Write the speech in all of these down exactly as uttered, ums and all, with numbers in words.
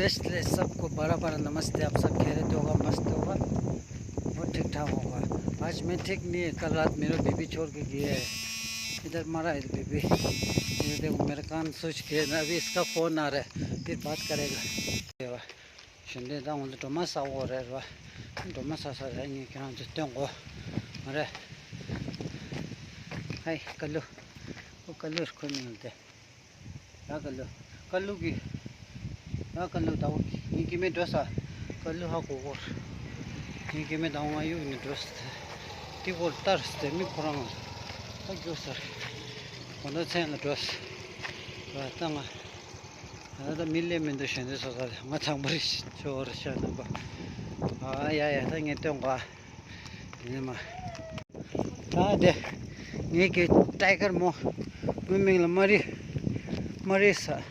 इसलिए सबको बड़ा बड़ा नमस्ते। आप सब खैरियत होगा, मस्त होगा, और ठीक ठाक होगा। आज मैं ठीक नहीं है, कल रात मेरा बीबी छोड़ के गया है। इधर मरा है बीबी। ये देखो, मेरे कान सूज के ना, अभी इसका फोन आ रहा है, फिर बात करेगा। ཞུ་འདི་ད་ང་ཚོ་སྒྲོལ་མ་ཟ་འོ་རེད་ར། སྒྲོལ་མ་ཟ་ས་རེད། ངས་ཁྱེད་རང་ཚོ་སྟོན་གོ། མ་རེད། ཧའི་ཀ་ལུ། ཨོ་ཀ་ལུ་ཁོའི་མིང་ལ་དེ། ཡ་ཀ་ལུ། ཀ་ལུ་གི། ཡ་ཀ་ལུ་ད་འོ་ངའི་སྐྱེ་དམན་འགྲོ་ས། ཀ་ལུ་ཧ་གོ་གོ། ངའི་སྐྱེ་དམན་ད་འོ་ང་གཡུག་ནས་འགྲོ་ས། དེ་གོ་ལྟར་སྟེ་མི་ཁོ་རང་ད་རྒྱུག་ས། གོ་ད་མཚན་ལ་འགྲོ་ས། ད་ང་། ད་ལྟ་མི་སླེབས་མི་འདུག་ཞེས་འདི་སོ་སོ་ང་ཚང་མ་རེད་ཤི་ཆོ་རེ་ཤ་ནམ་པ། ཨ་ཡ་ཡ་ད་ངས་སྟོན་གོ། དེ་ནས་མ། ད་དེ། ངས་ཀྱི་ཏའི་གར་མོ། མོའི་མིང་ལ་མ་རི། མ་རི་ས།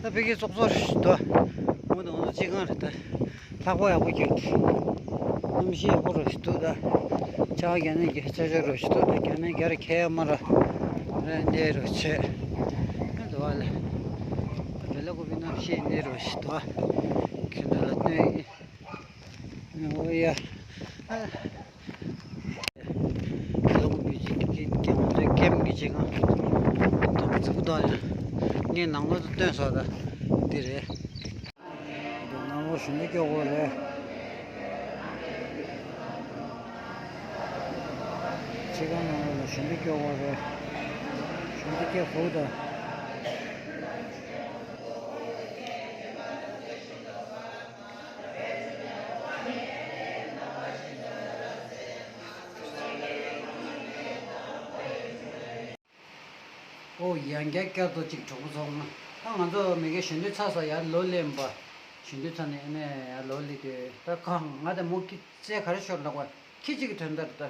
ད་ཕ་གི་ཙོག་ཙོག་རེ་ཤི་དོ། མོ་དང་ང་ཚོ་གཅིག་གང་རེད་ད། ལྷག་པ་ཡག་པོ་ཀྱང་། གནམ་གཤིས་ཡག་པོ་རེ་ཤི་དུ་ད། ཆ་རྒྱ་ནས་ཀྱི་ཆ་ཆ་རེ་ཤི་དུ་ད་རྒྱ་ནས་རྒྱ་རེ་ཁས་མ་ར། རེ་འདས་རེ་ཆེ། ཨ་དོ་བ་ལ། རེ་ལ་ཀུ་པི་གནམ་གཤིས་འདས་རེ་ཤི་དོ། ཁྱེད་ཚོ་ལ་སྟོན་ཡིན། ཨོ་ཡ། ཨ། ལོག་མི་ཅིག་གི་ཀེམ་ཀེམ་གི་ཅིག་ཨང་། དོམ་ཚུགས་དོ་ཡ། ངས་ནང་ལོགས་སུ་སྟོན་སོ་ད། འདི་རེད། འདི་ནང་ལོགས་ཞུ་འདི་སྐྱོ་བོ་རེད། ཕྱི་ཁང་ནང་ལོགས་ལ་ཞུ་འདི་སྐྱོ་བོ་རེད། ཞུ་འདི་སྐྱོ་བོ་ད། ཨོ་ཡང་བསྐྱར་བསྐྱར་དུ་གཅིག་གྲོགས་པོ་ཚོགས་ན། ད་ང་ཚོ་མི་གེ་ཞོན་དུས་ཚ་ས་ཡར་ལོ་ལེན་པ། ཞོན་དུས་ཚ་ནས་ཨ་ནས་ཡར་ལོ་ལེན་དུས་ད་གང་ང་དང་མོ་ཀི་རྩེ་ག་རེ་ཤོར་ལག་པ་ཁྱི་གཅིག་གི་དོན་དག་ད།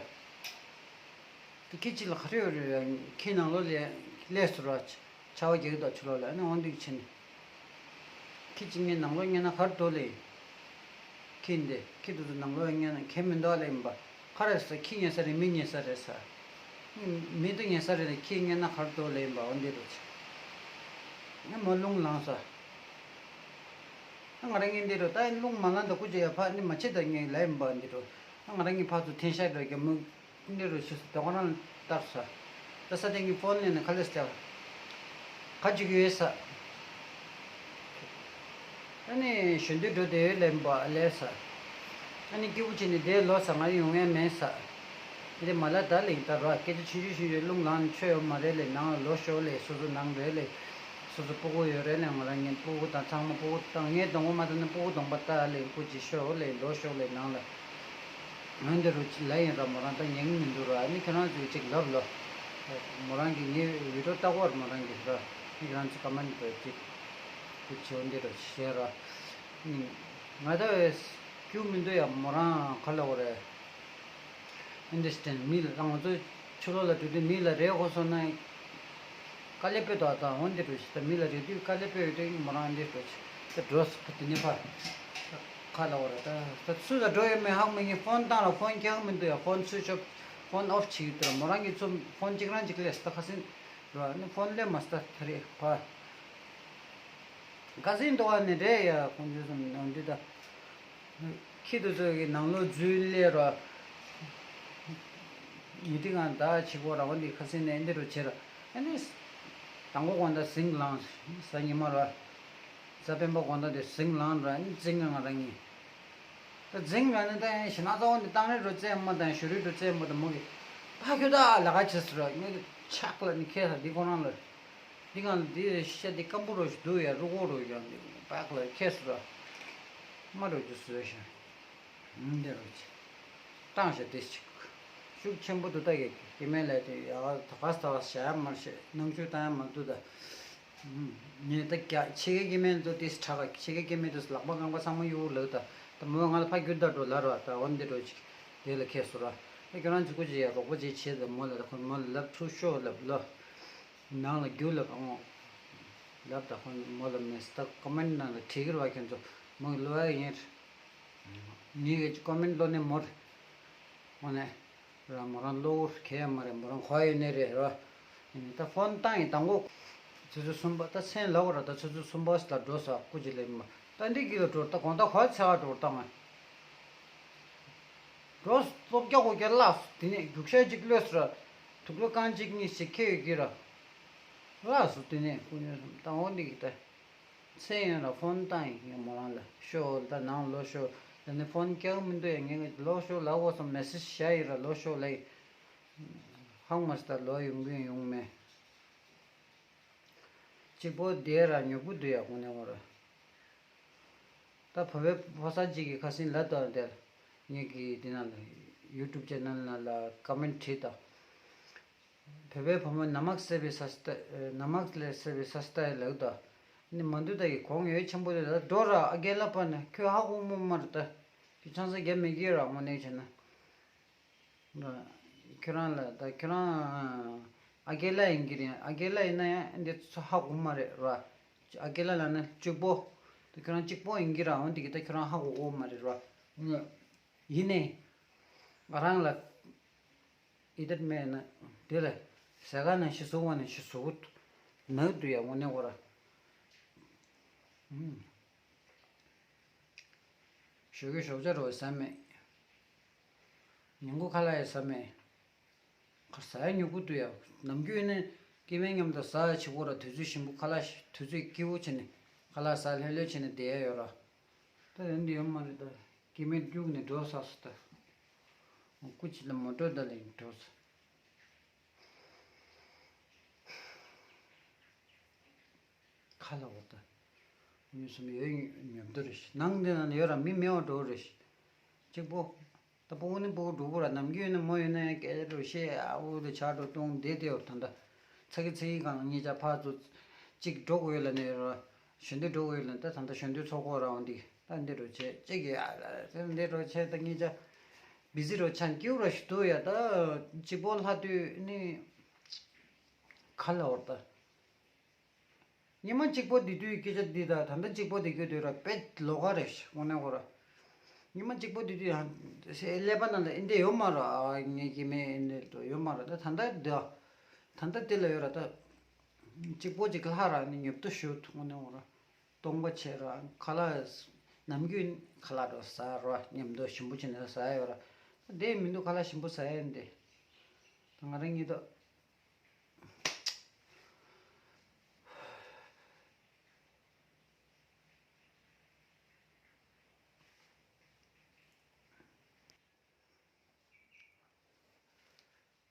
ད་ཁྱི་གཅིག་ལ་ག་རེ་ཡོད་རེད། ཁྱི་ནང་ལོ་ལེ་ལས་སུ་ར། ཆ་བ་རྒྱག་གི་འདུག་ཕྱི་ལོགས་ལ་ཨ་ནི་འོང་དུས་ཕྱིན། ཁྱི་གཅིག་ངའི་ནང་ལོགས་ཉལ་ན་གར་འགྲོ་ལེ། ཁྱི་འདི་ཁྱི་དེ་ཚོ་ནང་ལོགས་ཉལ་ན་ཁྱད་མི་འདུག་ལེ་ཡིན་པ། ག་རེ་ཟེར་ཁྱི་ཉལ་ས་རེད་མི་ཉལ་ས་རེད་ཟེར། མི་དེ་ཉལ་ས་རེད་ལེ་ཁྱི་ཉལ་ན་གར་འགྲོ་ལེ་ཡིན་པ་འོ་འདི་རུ་ཆ། ཨ་མོ་རླུང་ལངས་ས། ཨ་ང་རང་ངའི་འདི་རུ་ད་རླུང་མ་ལངས་ད་སྐུ་མཁྱེན་ཡ་ཕ་ནི་མ་ཆེ་ད་ངའི་ལེ་ཡིན་པ་འདི་རུ། ཨ་ང་རང་ངའི་ཕ་ཚོ་འཐེན་ཤ་འགྲོ་རྒྱ་མོ། འདི་རུ་ཤི་སོ་དོ་ཁོ་རང་ལྟར་ས། ད་ས་སྟེང་གི་ཕོན་ལེན་ནས་ཁ་ལེ་སྟེ། ཁ་ཅིག་ཡོད་ས། ཨ་ནི་གཞོན་དུས་འགྲོ་དེ་ཡོད་ལེན་པ་ལས་ས། ཨ་ནི་སྐྱིད་པོ་བྱས་ནས་བསྡད་ལོ་ས་ང་ཡོང་ཡ་མེད་ས། འདི་མ་ལ་ད་ལེན་ད་རོ་སྐད་ཆ་ཆུང་ཆུང་ཆུང་ཆུང་རླུང་ལངས་ནས་ཆོ་ཡོད་མ་རེད་ལེ་ནང་ལ་ལོ་ཤོག་ལེ་སོ་སོ་ནང་རེད་ལེ། སོ་སོ་སྤུ་གུ་ཡོད་རེད་ལེ་ང་རང་ངའི་སྤུ་གུ་དང་ཚང་མ་སྤུ་གུ་དང་ངའི་གདོང་པ་མ་ཐོན་ན་སྤུ་གུ་གདོང་པ་ལྟ་ལེ་སྐུ་མཁྱེན་ཤོག་ལེ་ལོ་ཤོག་ལེ་ནང་ལ། ང་འདི་རུ་ཅི་ལ་ཡིན་ར་མོ་རང་ད་ཉན་གི་མི་འདུག་ར་ཨ་ནི་ཁྱེད་རང་ཚོས་ཅིག་ལབ་ལོ། མོ་རང་གིས་ངའི་བི་ཌིའོ་ལྟ་གོ་ར་མོ་རང་གིས་ར་ཨ་ནི་ཁྱེད་རང་ཚོ་ཀ་མེན་ཊི་ར་ཅིག་ཅིག་བྱེད་འོ་འདི་རུ་བྱེད་ར། ང་ད་བས་སྐྱུག་མི་འདུག་ཡ་མོ་རང་ག་ལ་འོ་རེད། ཨན་ཌར་སི་ཊེན་མི་ལ་ང་ཚོ་ཕྱི་ལོགས་ལ་འགྲོ་དུས་མི་ལ་རེ་གོ་སོང་ན། དཀའ་ལས་དཔེ་དོག་དང་འོན་ཏེ་འགྲོ་ཞིག་ད་མི་ལ་རེ་དུས་དཀའ་ལས་དཔེ་ཡོད་དུས་མོ་རང་འདི་འགྲོ་ཞིག་ད་འགྲོ་སི་ཕ་དེ་ནི་ཕ། ཁ་ལ་བ་ར་ད་ད་སུ་ལ་འགྲོ་ཡོད་མེད་ཧང་མི་ངས་ཕོན་བཏང་ལ་ཕོན་ཁྱང་མི་འདུག་ཡ་ཕོན་སུའི་ཆོབ་ཕོན་ཨོཕ་བྱེད་ཀྱི་འདུག་ར་མོ་རང་གིས་ཚུར་ཕོན་གཅིག་རང་གཅིག་ལས་སི་ད་ཁ་སེང་འགྲོ་ཨ་ནི་ཕོན་ལས་མ་སི་ད་ད་རེད་ཕ། ཁ་སེང་འདུག་ཨ་ནི་རེད་ཡ་ཁོང་ཚོས་སམ་ནང་འདི་ད། ཁྱི་དེ་ཚོ་གི་ནང་ལོགས་འཛུལ་སླེབས་རོགས། ཉི་ཏི་གང་ད་ཆི་གོ་ར་བ་འདི་ཁ་སེང་ནས་འདི་རུ་བྱེད་ར་ཨ་ནི། དང་པོ་དགོང་དག་ཟིང་ལངས་ས་ཉི་མ་ར། གཟའ་སྤེན་པ་དགོང་དག་དེ་ཟིང་ལངས་ར་ཨ་ནི་ཟིང་ང་ར་ངི། ད་ཟིང་ལ་ནི་ད་ཡང་ཞི་ན་ཚ་བོ་འདི་བཏང་རེ་རུ་བཙན་མ་དང་ཞུ་རེ་རུ་བཙན་མ་དང་མོ་གི། ཕ་ཁྱོད་ད་ལ་ཁ་བྱེད་ཟེར་ར་ངི་ཆག་ལ་ནི་ཁས་ས་འདི་ཁོ་རང་ལ། འདི་གང་ལ་འདི་ཤ་འདི་སྐམ་པོ་རོ་ཞིག་འདུག་ཡ་རུ་གོ་རོ་ཡང་འདི་བག་ལ་ཁས་སུ་ར། མ་རོ་རྒྱུ་སུ་ཡོད་ཤ། འདི་རོ་ཅི། བཏང་ཤ་དེ་ཅིག་ཤུགས་ཆེན་པོ་འདུག་ད་གེ་སྐྱེ་དམན་ལས་དེ་ཡ་ག་ད་ག་ས་ད་ག་ས་བྱ་ཡ་མ་ཤེས་ནང་ཆུ་བཏང་ཡ་མ་འདུག་ད། ངས་ད་རྒྱ་ཕྱི་གའི་སྐྱེ་དམན་ཚོ་དེ་ཁྲག་ག་ཕྱི་གའི་སྐྱེ་དམན་དེ་ལག་པ་རྐང་པ་ཚང་མ་གཡུག་ལག་ད་ད་མོ་ང་ལ་ཕ་རྒྱུད་ད་འགྲོ་ལ་རོ་ད་འོ་འདི་རོ་ཅིག་དེ་ལ་ཁས་སུ་ར། ད་ཁྱོད་རང་ཚོ་སྐུ་ཅི་ཡ་རོགས་པ་ཅིག་བྱེད་ད་མོ་ལ་ད་ཁོ་མོ་ལ་ལབ་ཐུབ་ཤོག་ལབ་ལོ། ནང་ལ་རྒྱུ་ལ་གང་ལབ་ད་ཁོ་མོ་ལ་མེད་ད་ཀོ་མེན་ཊི་ནང་ལ་བྲིས་ཀྱི་ར་བ་ཁྱོད་ཚོ་མོ་གི་ལོ་ཡ་ཡིན། ངེད་ཀྱི་ཀོ་མེན་ཊི་ལོ་ནས་མོར། ཨོ་ནས། ར་མོ་རང་ལོ་གོ་གས་མ་རེད་མོ་རང་གོ་ཡོད་ནས་རེད་ར། ཡིན་ད་ཕོན་བཏང་ཡིན་དང་གོ། ཆུ་ཚོད་གསུམ་པ་ད་མཚན་ལབ་ར་ད་ཆུ་ཚོད་གསུམ་པ་ལ་འགྲོ་ས་སྐུ་མཁྱེན་ལེ་མ། ད་འདི་གི་ལ་འགྲོ་ད་དགོང་དག་གོ་ཚེ་བ་འགྲོ་ད་ང་། འགྲོ་སྟོབས་རྒྱག་གོ་རྒྱ་ལགས་དེ་ནས་རྒྱུག་ཤར་གཅིག་ལོས་ར། དུག་ལོ་རྐང་གཅིག་གཉིས་ཤིག་ཁེ་ཡོད་ཀྱི་ར། ལགས་སོ་དེ་ནས་སྐུ་ཉོན་སམ་ད་འོ་འདི་གི་ད། ཚེ་ཡོན་ལ་ཕོན་བཏང་ཡིན་ངས་མོ་རང་ལ་ཤོག་ད་ནང་ལོ་ཤོག་ད་ནི་ཕོན་རྒྱག་མི་འདུག་ཡ་ངས་ལོ་ཤོག་ལ་འོ་སམ་མེ་སེ་ཇི་བཞག་ཡིན་ར་ལོ་ཤོག་ལ་ཡིན། ཧང་མ་སི་ད་ལོ་ཡོང་གི་ཡོང་མེད། གཅིག་པོ་དེ་ར་ཉོ་གི་འདུག་ཡ་དངོས་གནས་ངོ་ར། ད་བོད་པའི་ཕོ་གསར་གཅིག་གིས་ཁ་སང་ལབ་དང་དེར། ངེད་ཀྱི་འདི་ནང་ལ་ཡུ་ཊུབ་ཅེ་ནལ་ནང་ལ་ཀོ་མེན་བྲིས་དང་། བོད་པའི་བུ་མོ་ནམ་མཁའ་སེར་པོའི་ས་སྟ་ནམ་མཁའ་ལས་སེར་པོའི་ས་སྟ་ལབ་དང་། ནི་མ་འདུག་ད་ཡི་གོང་ཡོད་ཆེན་པོ་དེ་ལ་འགྲོ་ར་ཨ་རྒན་ལགས་པ་ནི་ཁྱོད་ཧ་གོ་མོ་མ་རེད་ད། ཁྱོད་ཆང་ས་རྒྱབ་མི་དགོས་ར་དངོས་གནས་བྱས་ན། ཁྱོད་རང་ལ་ད་ཁྱོད་རང་ཨ་རྒན་ལགས་ཡིན་གྱི་རེད། ཨ་རྒན་ལགས་ཡིན་ན་ཡང་འདི་ཚོ་ཧ་གོ་མ་རེད་ར། ཨ་རྒན་ལགས་ལབ་ན་གཅིག་པོ། ད་ཁྱོད་རང་གཅིག་པོ་ཡིན་གྱི་ར་འོན་ཏེ་གི་ད་ཁྱོད་རང་ཧ་གོ་གོ་མ་རེད་ར། ཡིན་ནའི། ང་རང་ལ་ཨི་དར་མེད་ན་དེ་ལ་ཟས་ག་ན་ཤི་སོང་བ་ན་ཤི་སོ་གུ་ནག་དུ་ཡ་དངོས་གནས་ཁོ་ར། ཞོགས་ཀས་ཞོགས་ཇ་རོ་ཟ་མེད། ཉིན་གུང་ཁ་ལག་ཡང་ཟ་མེད། ཁ་ཟ་ཡ་ཉོ་གི་འདུག་ཡ། ནམ་རྒྱུན་ནི་སྐྱེ་དམན་མཉམ་དུ་ཟ་ཡ་བྱེད་དགོས་ར་དུས་ཚོད་ཞིམ་པོ་ཁ་ལག་དུས་ཚོད་སྐྱིད་པོ་བྱས་ནས་ཁ་ལག་ཟ་ལྷོད་ལྷོད་བྱས་ནས་བསྡད་ཡ་ཡོད་ར། ད་རེད་འདི་ཡོད་མ་རེད་ད། སྐྱེ་དམན་རྒྱུགས་ནས་འགྲོ་ས་སོ་ད། སྐུ་མཁྱེན་ལ་མོ་ཊ་ད་ལེན་འགྲོ་ས། ཁ་ལ་འོ་ད། མི་གསུམ་ཡོད་ཉོབ་འདུག་རེད་ཤི། ནང་འདི་ན་ཡོད་ར་མི་མེད་པ་འགྲོ་རེད་ཤི། གཅིག་པོ། ད་སྤུ་གུ་ནི་སྤུ་གུ་འགྲོ་གོ་ར་ནམ་རྒྱུན་ནི་མོ་ཡོད་ན་ཡང་སྐད་རུ་བཤད་ཨ་འུ་དེ་ཆགས་འགྲོ་གཏོང་བསྡད་དེ་འོ་ད་ད། ཚ་གི་ཚ་གི་གང་གཉིས་ཆ་ཕར་ཚུར། གཅིག་འགྲོ་དགོས་ཡོད་ལ་ནི་ཡོད་ར། གཞོན་དུས་འགྲོ་དགོས་ཡོད་ལ་ད་ད་ད་གཞོན་དུས་ཚོགས་འཁོར་ར་འོང་འདི་ད་འདི་འགྲོ་བྱེད་གཅིག་གི་ཨ་ད་འདི་འགྲོ་བྱེད་ད་གཉིས་ཆ། བི་ཟི་རོ་ཆང་སྐྱེའུ་ར་ཞུ་དུ་ཡ་ད། གཅིག་པོ་ལྷ་དུས་ནི། ག་ལ་འོར་ད། ཉི་མ་གཅིག་པོ་དེ་དུས་སྐད་ཆ་འདི་དང་ད་ལྟ་གཅིག་པོ་དེ་གྱོད་དུས་ར་དཔེ་ལོགས་ཀ་རེད་ཤག་དངོས་གནས་ཁོ་ར། ཉི་མ་གཅིག་པོ་དེ་དུས་ཡང་ཀླད་པ་ནང་ལ་ཨེ་འདྲས་ཡོད་མ་རེད་ཨ་ངའི་སྐྱེ་དམན་ཨེ་འདྲས་ཡོད་མ་རེད་ད་ད་ལྟ་འདི། ད་ལྟ་དེ་ལ་ཡོད་ར་ད། གཅིག་པོ་གཅིག་ལྷག་ར་ནི་ཉོབ་ཏོ་ཞུ་ཐུབ་དངོས་གནས་ཁོ་ར། སྟོང་པ་ཆེ་ར་ཁ་ལག་ནམ་རྒྱུན་ཁ་ལག་འགྲོ་ཟ་ར་མཉམ་དུ་ཞིམ་པོ་བྱས་ནས་ཟ་ཡ་ཡོད་ར། དེ་མི་འདུག་ཁ་ལག་ཞིམ་པོ་ཟ་ཡ་ཡིན་ཏེ། ད་ང་རང་ཉིད་དུ།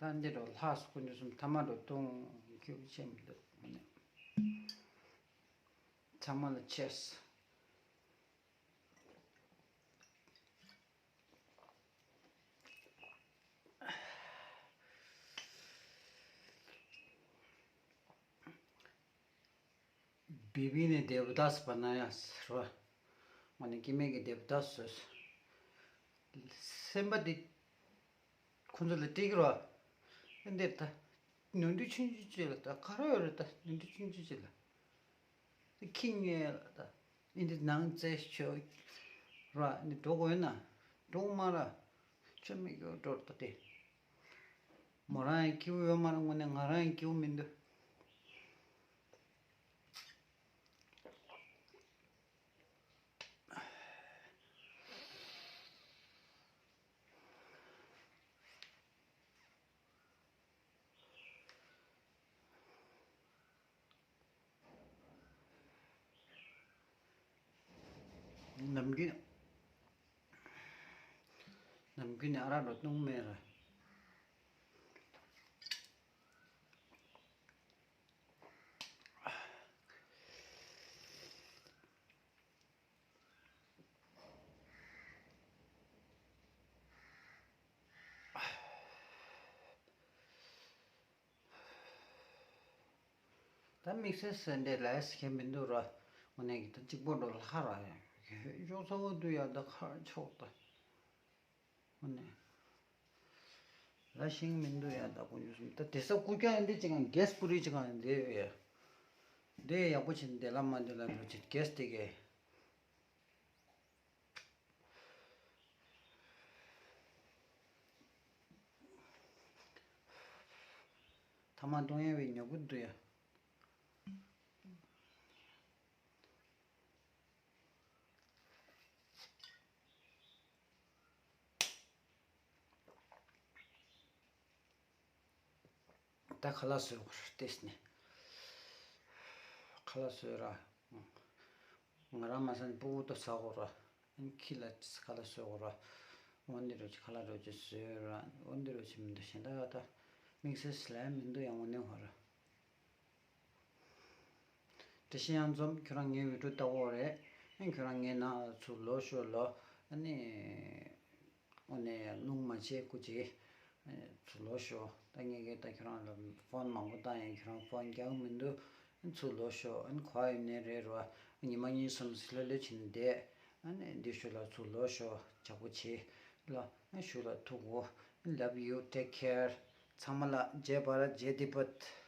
ད་འདི་འགྲོ་ལྷག་སུ་ཀུན་འདི་གསུམ་ཐ་མ་འགྲོ་གཏོང་ཁྱེའུ་ཆེན་མི་འདུག་ཚང་མ་ལ་ཆེས། བི་བི་ནི་དེ་བ་དཱས་བ་ན་ཡ་ཟེར་བ། ང་ནི་སྐྱེ་དམན་གྱི་དེ་བ་དཱས་ཟེར། སེམས་པ་འདི། ཁོ་ཚོ་ལ་སྤྲད་ཀྱི་རོ། ཨེ་འདིར་ད། ནོར་འཁྲུལ་ཆུང་ཆུང་ཅིག་ལ་ད་ག་རེ་ཡོད་རེད་ད་ནོར་འཁྲུལ་ཆུང་ཆུང་ཅིག་ལ། ད་ཁྱི་ངན་ལ་ད། ཨེ་འདི་ནང་རྩེ་ཆོས། ར་ཨེ་འདི་འགྲོ་དགོས་ན། འགྲོ་མ་ར། ཆོ་མི་གི་འགྲོ་ད་དེ། མོ་རང་ཡང་སྐྱིད་པོ་ཡོད་མ་རེད་དངོས་གནས་ང་རང་ཡང་སྐྱིད་པོ་མི་འདུག་ནམ་རྒྱུན། ནམ་རྒྱུན་ནས་ཨ་རག་འགྲོ་བཏུང་མེད་ར། ད་དམིགས་བསལ་ཟེར་འདྲ་ལས་ཟེར་མཁན་མི་འདུག་ར། དངོས་གནས་ཀྱི་ད་གཅིག་པོ་འགྲོ་ལྷ་ར་ཡ། ཡོད་ཅོག་ཚ་བོ་འདུག་ཡ་ད་ཁ་ཕྱོགས་ད། དངོས་གནས། ལ་ཤིང་མི་འདུག་ཡ་ད་དཀོན་མཆོག་གསུམ་ད་དེ་ས་སྐུ་རྐྱང་འདི་ཅིག་གང་གེས་པུ་རི་ཅིག་གང་འདི་ཡོད་ཡ། འདི་ཡག་པོ་བྱེད་འདི་ལ་མ་འདི་ལ་འགྲོ་ཅིག་གེས་དེ་གས། ཐ་མག་གཏོང་ཡ་བའི་ཉོ་གི་འདུག་ཡ། ད་ཁ་ལག་བཟོས་དགོས་རེད་ཏེས་ནི། ཁ་ལག་བཟོས་ར། ང་རང་མ་ཟ་ནི་སྤུ་གུ་ཏོ་ཟ་དགོས་ར། ཨན་ཁྱི་ལ་ཁ་ལག་བཟོས་དགོས་ར། འོ་འདི་རུ་ཅི་ཁ་ལག་རུ་ཅི་བཟོས་ར། འོ་འདི་རུ་ཅི་མི་འདུག་གཞན་དག་ད་དམིགས་བསལ་ལས་མི་འདུག་ཡང་འོ་ནི་ཧོ་ར། བཀྲ་ཤིས་གཡང་འཛོམས། ཁྱོད་རང་ངའི་བི་ཌིའོ་ལྟ་གི་ཡོད་རེད། ཨ་ཁྱོད་རང་ངའི་ནང་ཚུར་ལོག་ཤོག་ལོ། ཨ་ནི། དངོས་གནས་སློང་མ་བྱེད་སྐུ་མཁྱེན། ཚུར་ལོག་ཤོག་ད་ངས་ཀྱིས་ད་ཁྱོད་རང་ལ་ཕོན་མང་པོ་བཏང་ཡང་ཁྱོད་རང་ཕོན་རྒྱག་གི་མི་འདུག་ཚུར་ལོག་ཤོག་ཨ་ནི་ག་པར་ཡོད་ནའི་རེད་རོ། ཉི་མ་གཉིས་གསུམ་ལྷོད་ལྷོད་བྱས་ནས་བསྡད། ཨ་ནི་འདི་ཤོག་ལ་ཚུར་ལོག་ཤོག་ཇག་པོ་བྱེད་ལ། ཨ་ནི་ཤུགས་ལ་ཐུག་གོ། Love you, take care. ཚང་མ་ལ་ཇེ་བྷ་ར་ཏི་ཇེ་དི་པད།